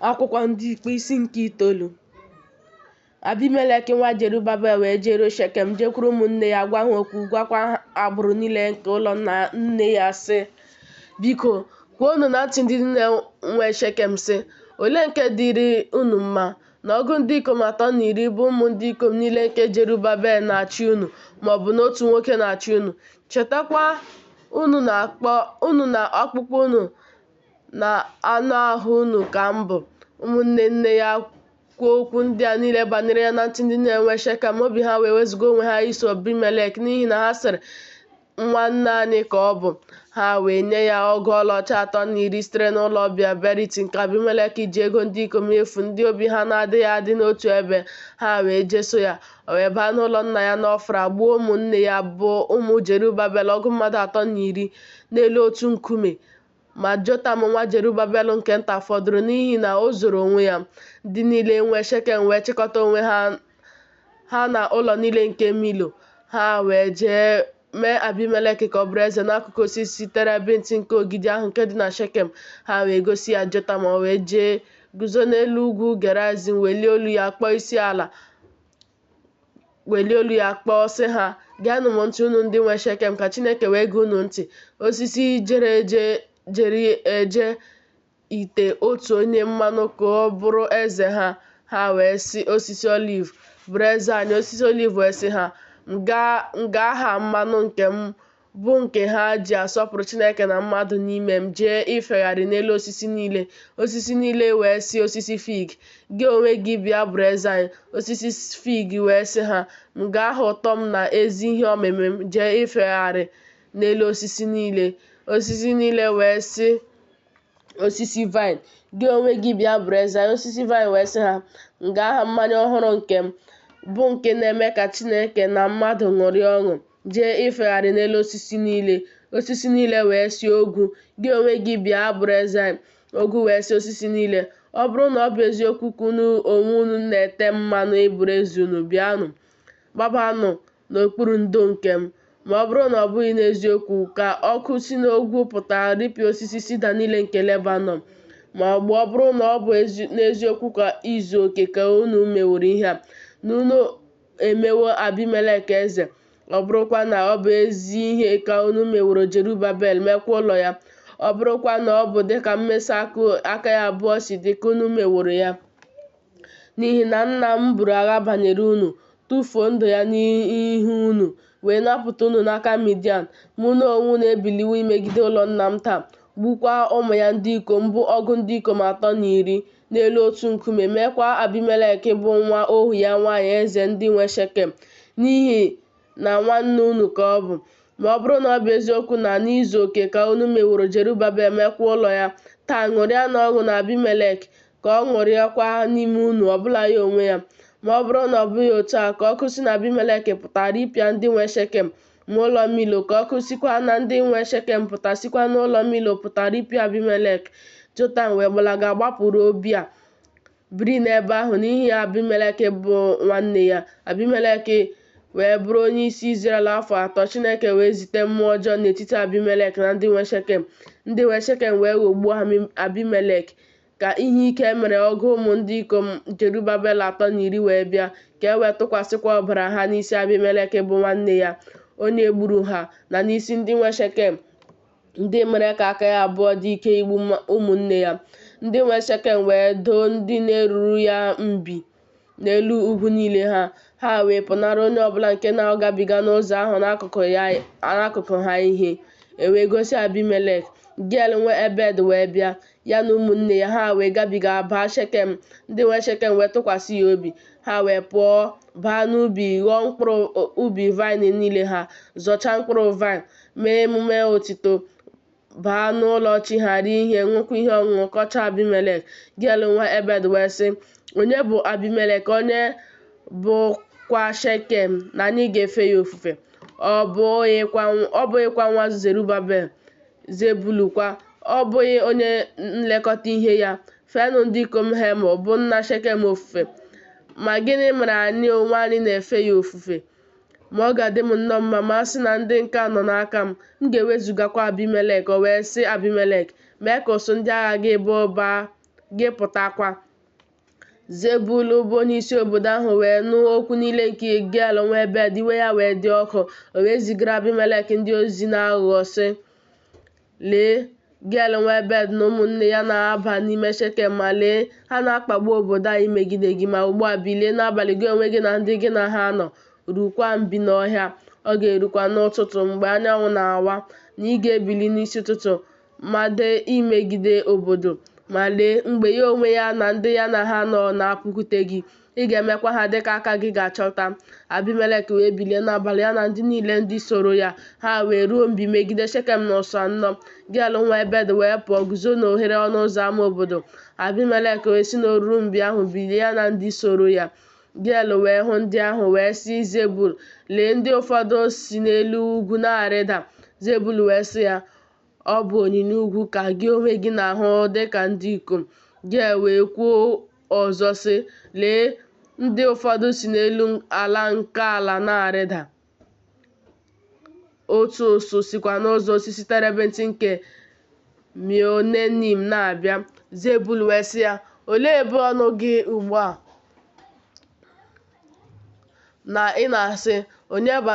Akwụkwọ Ndị Ikpe isi nke itoolu. Abimelek nwa Jerubabel wee jeruo Shekem, jekwuru ụmụnne ya, gwa ha okwu, gwakwa agbụrụ niile nke ụlọ nne ya, sị, Biko, kwuonụ na ntị ndị niile nwe Shekem, sị, Olee nke dịrị unu mma, na ọgụ ndị ikom 30 bụ ụmụ ndị ikom niile nke Jerubabel na-achị unu, ma ọ bụ na otu nwoke na-achị unu? Chetakwa unu na ọkpụkpụ unu na anụ ahụ unu ka m bụ. Ụmụnne nne ya kwuo okwu ndị a niile banyere ya na ntị ndị niile nwe Shekem, obi ha wee wezuga onwe ha iso Abimelek, n'ihi na ha sịrị, Nwanne anyị ka ọ bụ. Ha wee nye ya ọgụ ọlaọcha 30 sitere n'ụlọ Bel-berit nke Abimelek ji ego ndị ikom efu, ndị obi ha na-adịghị adị n'otu ebe. Ha wee jeso ya. O wee baa n'ụlọ nna ya n'Ọfra, gbuo ụmụnne ya, bụ ụmụ Jerubabel, ọgụ mmadụ 30, n'elu otu nkume. Ma Jotam nwa Jerubabel nke nta fọdụrụ, n'ihi na o zoro onwe ya. Ndị niile nwe Shekem wee chịkọta onwe ha, ha na ụlọ niile nke Milo. Ha wee jee mee Abimelek ka ọ bụrụ eze n'akụkụ osisi terebint nke ogidi ahụ nke dị na Shekem. Ha wee gosi ya Jotam, o wee jee guzo n'elu ugwu Gerizim, welie olu ya kpọọ isi ala, welie olu ya kpọọ, sị ha, Geenụ m ntị, unu ndị nwe Shekem, ka Chineke wee gee unu ntị. Osisi jere eje jere eje ite otu onye mmanụ ka ọ bụrụ eze ha. Ha wee sị osisi oliv, Bụrụ eze anyị. Osisi oliv wee sị ha, M ga-aha mmanụ nke m bụ nke ha ji asọpụrụ Chineke na mmadụ n'ime m, jee ifegharị n'elu osisi niile. Osisi niile wee sị osisi fig, Gị onwe gị bịa bụrụ eze anyị. Osisi fig wee sị ha, M ga-aha ụtọ m na ezi ihe ọmịmị m, jee ifegharị n'elu osisi niile. Osisi niile wee sị osisi vaịn, Gị onwe gị bịa bụrụ eze anyị. Osisi vaịn wee sị ha, M ga-aha mmanya ọhụrụ nke m, bụ nke na-eme ka Chineke na mmadụ ṅụrịa ọṅụ, jee ifegharị n'elu osisi niile. Osisi niile wee sị ogwu, Gị onwe gị bịa bụrụ eze anyị. Ogwu wee sị osisi niile, Ọ bụrụ na ọ bụ eziokwu ka unu onwe unu na-ete mmanụ ịbụrụ eze unu, bịanụ, gbabanụ n'okpuru ndo nke m. Ma ọ bụrụ na ọ bụghị n'eziokwu, ka ọkụ si n'ogwu pụta ripịa osisi sida niile nke Lebanọn. Ma ugbu ọ bụrụ na ọ bụ n'eziokwu ka izu oke ka unu meworo ihe a, na unu emewo Abimelek eze, ọ bụrụkwa na ọ bụ ezi ihe ka unu meworo Jerubabel, meekwa ụlọ ya, ọ bụrụkwa na ọ bụ dịka mmeso aka ya abụọ si dị ka unu meworo ya, N'ihi na nna m buru agha banyere unu, tụfuo ndụ ya n'ihu unu, wee napụta unu n'aka Midian. Ma unu onwe unu ebiliwo imegide ụlọ nna m taa, gbukwaa ụmụ ya ndị ikom, bụ ọgụ ndị ikom 30, n'elu otu nkume, meekwa Abimelek bụ nwa ohu ya nwaanyị eze ndị nwe Shekem, n'ihi na nwanne unu ka ọ bụ. Ma ọ bụrụ na ọ bụ eziokwu na n'izu oke ka unu meworo Jerubabel, meekwa ụlọ ya, taa ṅụrịanụ ọṅụ na Abimelek, ka ọ ṅụrịakwa n'ime unu, ọbụla ya onwe ya. Ma ọ bụrụ na ọ bụghị otu a, ka ọkụ si na Abimelek pụta ripịa ndị nwe Shekem, ma ụlọ Milo, ka ọkụ sikwa na ndị nwe Shekem pụta, sikwa n'ụlọ Milo pụta ripịa Abimelek. Jotam wee gbalaga gbapụ ruo Bia, biri n'ebe ahụ n'ihi Abimelek bụ nwanne ya. Abimelek wee bụrụ onyeisi Izrel afọ 3. Chineke wee zite mmụọ ọjọọ n'etiti Abimelek na ndị nwe Shekem. Ndị nwe Shekem wee ghọgbuo Abimelek, ka ihe ike e mere ọgụ ụmụ ndị ikom Jerubabel 30 wee bịa, ka e wee tụkwasịkwa ọbara ha n'isi Abimelek bụ nwanne ya, onye gburu ha, na n'isi ndị nwe Shekem, ndị mere ka aka ya abụọ dị ike igbu ụmụnne ya. Ndị nwe Shekem wee doo ndị na-eruru ya mbi n'elu ugwu niile ha. Ha wee pụnara onye ọbụla nke na-agabiga n'ụzọ ahụ n'akụkụ ha ihe. E wee gosi Abimelek. Geel nwa Ebed wee bịa, ya na ụmụnne ya, ha wee gabiga baa Shekem. Ndị nwe Shekem wee tụkwasị ya obi. Ha wee pụọ baa n'ubi ghọọ mkpụrụ ubi vaịn niile ha, zọchaa mkpụrụ vaịn, mee emume otito, baa n'ụlọ chi ha rie ihe, ṅụkwa ihe ọṅụṅụ, kọchaa Abimelek. Geel nwa Ebed wee sị, Onye bụ Abimelek, onye bụkwa Shekem, na anyị ga-efe ya ofufe? Ọ bụghịkwa nwa Zerubabel, Zebul kwa, ọ bụghị onye nlekọta ihe ya? Feenụ ndị ikom Hemọ, bụ nna Shekem ofufe. Ma gịnị mere anyị onwe anyị na-efe ya ofufe? Ma ọ ga-adị m nnọọ mma ma a sị na ndị nke a nọ n'aka m, m ga-ewezugakwa Abimelek. O wee sị Abimelek, Mee ka ụsụụ ndị agha gị baa ụba gị pụtakwa. Zebul bụ onyeisi obodo ahụ wee nụ okwu niile nke Geal nwa Ebed, iwe ya wee dị ọkụ. O wee zigara Abimelek ndị ozi n'aghụghọ, sị, Lee, Geal nwa Ebed na ụmụnne ya na-aba n'ime Shekem, ma lee, ha na-akpagbu obodo a imegide gị. Ma ugbu a, bilie n'abalị, gị onwe gị na ndị gị na ha nọ, ruokwa mbi n'ọhịa. Ọ ga-erukwa n'ụtụtụ, mgbe anyanwụ na-awa, na ị ga-ebili n'isi ụtụtụ made imegide obodo. Ma lee, mgbe ya onwe ya na ndị ya na ha nọ na-apụkwute gị, ị ga-emekwa ha dịka aka gị ga-achọta. Abimelek wee bilie n'abalị, ya na ndị niile ndị soro ya, ha wee ruo mbi megide Shekem n'ụsọ anọ. Geal nwa Ebed wee pụọ guzo n'oghere ọnụ ụzọ ama obodo. Abimelek wee si n'oruru mbi ahụ bilie, ya na ndị soro ya. Geal wee hụ ndị ahụ, wee sị Zebul, Lee, ndị ụfọdụ si n'elu ugwu na-arịda. Zebul wee sị ya, Ọ bụ onyinyo ugwu ka gị onwe gị na-ahụ dị ka ndị ikom. Geal wee kwuo ọzọ sị, Lee, ndị ụfọdụ si n'elu ala nke ala na-arịda. Otu ụsụ sikwa n'ụzọ osisi terebint nke Meonenim na-abịa. Zebul wee sị ya, Olee ebe ọnụ gị ugbu a na ị na-asị, Onye bụ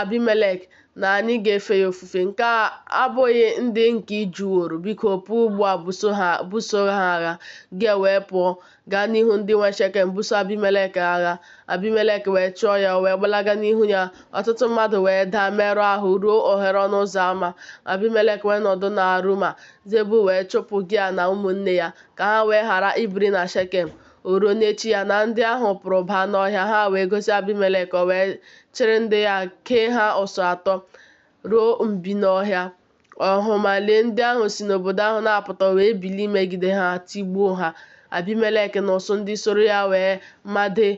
Abimelek, na anyị ga-efe ya ofufe? Nke a abụghị ndị nke ị jụworo. Biko, pụọ ugbu a buso ha agha. Geal wee pụọ gaa n'ihu ndị nwe Shekem, buso Abimelek agha. Abimelek wee chụọ ya, o wee gbalaga n'ihu ya. Ọtụtụ mmadụ wee daa merụọ ahụ ruo oghere ọnụ ụzọ ama. Abimelek wee nọdụ n'Aruma. Zebul wee chụpụ Geal na ụmụnne ya, ka ha wee ghara ibiri na Shekem. O ruo n'echi ya na ndị ahụ pụrụ baa n'ọhịa, ha wee gosi Abimelek, o wee chịrị ndị ya kee ha ụsụ atọ ruo mbi n'ọhịa. Ọ hụ, ma lee, ndị ahụ si n'obodo ahụ na-apụta, o wee bilie imegide ha, tigbuo ha. Abimelek na ụsụ ndị soro ya wee made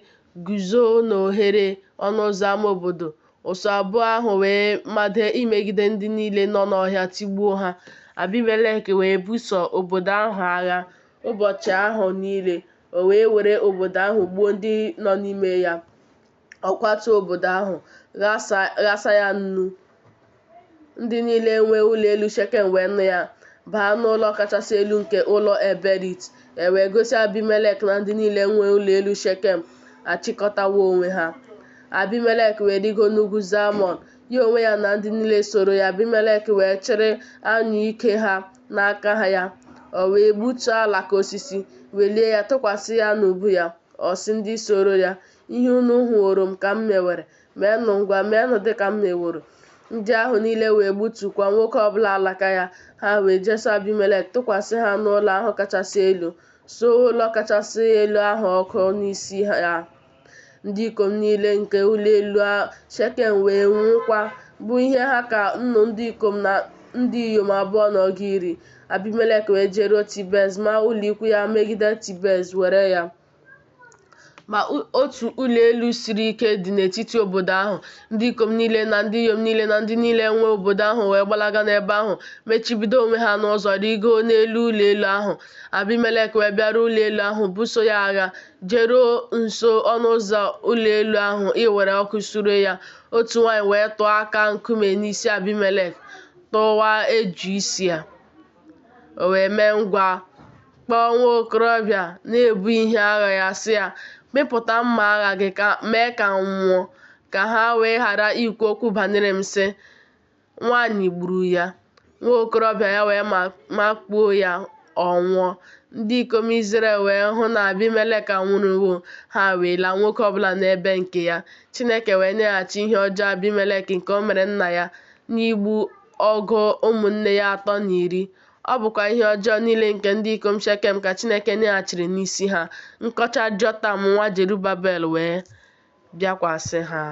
guzo n'oghere ọnụ ụzọ ama obodo. Ụsụ abụọ ahụ wee made imegide ndị niile nọ n'ọhịa, tigbuo ha. Abimelek wee buso obodo ahụ agha ụbọchị ahụ niile, o wee were obodo ahụ gbuo ndị nọ n'ime ya. Ọ kwatuo obodo ahụ, ghasa ya nnu. Ndị niile nwe ụlọ elu Shekem wee nụ ya, baa n'ụlọ kachasị elu nke ụlọ El-berit. E wee gosi Abimelek na ndị niile nwe ụlọ elu Shekem achịkọtawo onwe ha. Abimelek wee rịgo n'ugwu Zalmọn, ya onwe ya na ndị niile soro ya. Abimelek wee chịrị anyụike ha n'aka ya. O wee gbutuo alaka osisi, welie ya tụkwasị ya n'ubu ya. Ọ sị ndị soro ya, Ihe unu hụworo m ka m mewere, meenụ ngwa, meenụ dị ka m meworo. Ndị ahụ niile wee gbutukwa nwoke ọbụla alaka ya. Ha wee jeso Abimelek tụkwasị ha n'ụlọ ahụ kachasị elu, suo ụlọ kachasị elu ahụ ọkụ n'isi ha. Ndị ikom niile nke ụlọ elu Shekem wee nwụkwa, bụ ihe ha ka nnu ndị ikom na ndị inyom abụọ na ọgụ iri. Abimelek wee jeruo Tibez, maa ụlọ ikwu ya megide Tibez, were ya. Ma otu ụlọ elu siri ike dị n'etiti obodo ahụ. Ndị ikom niile na ndị inyom niile na ndị niile nwe obodo ahụ wee gbalaga n'ebe ahụ, mechibido onwe ha n'ụzọ, rịgoo n'elu ụlọ elu ahụ. Abimelek wee bịaruo ụlọ elu ahụ, buso ya agha, jeruo nso ọnụ ụzọ ụlọ elu ahụ iwere ọkụ sure ya. Otu nwaanyị wee tụọ aka nkume n'isi Abimelek, tụwaa eju isi ya. O wee mee ngwa kpọọ nwa okorobịa na-ebu ihe agha ya, sị ya, Mịpụta mma agha gị mee ka m nwụọ, ka ha wee ghara ikwu okwu banyere m, sị, Nwaanyị gburu ya. Nwa okorobịa ya wee makpuo ya, ọ nwụọ. Ndị ikom Izrel wee hụ na Abimelek anwụrụwo, ha wee laa, nwoke ọbụla n'ebe nke ya. Chineke wee nyeghachi ihe ọjọọ Abimelek nke o mere nna ya n'igbu ọgụ ụmụnne ya atọ na iri. Ọ bụkwa ihe ọjọọ niile nke ndị ikom Shekem ka Chineke nyeghachiri n'isi ha. Nkọcha Jotam nwa Jerubebel wee bịakwasị ha.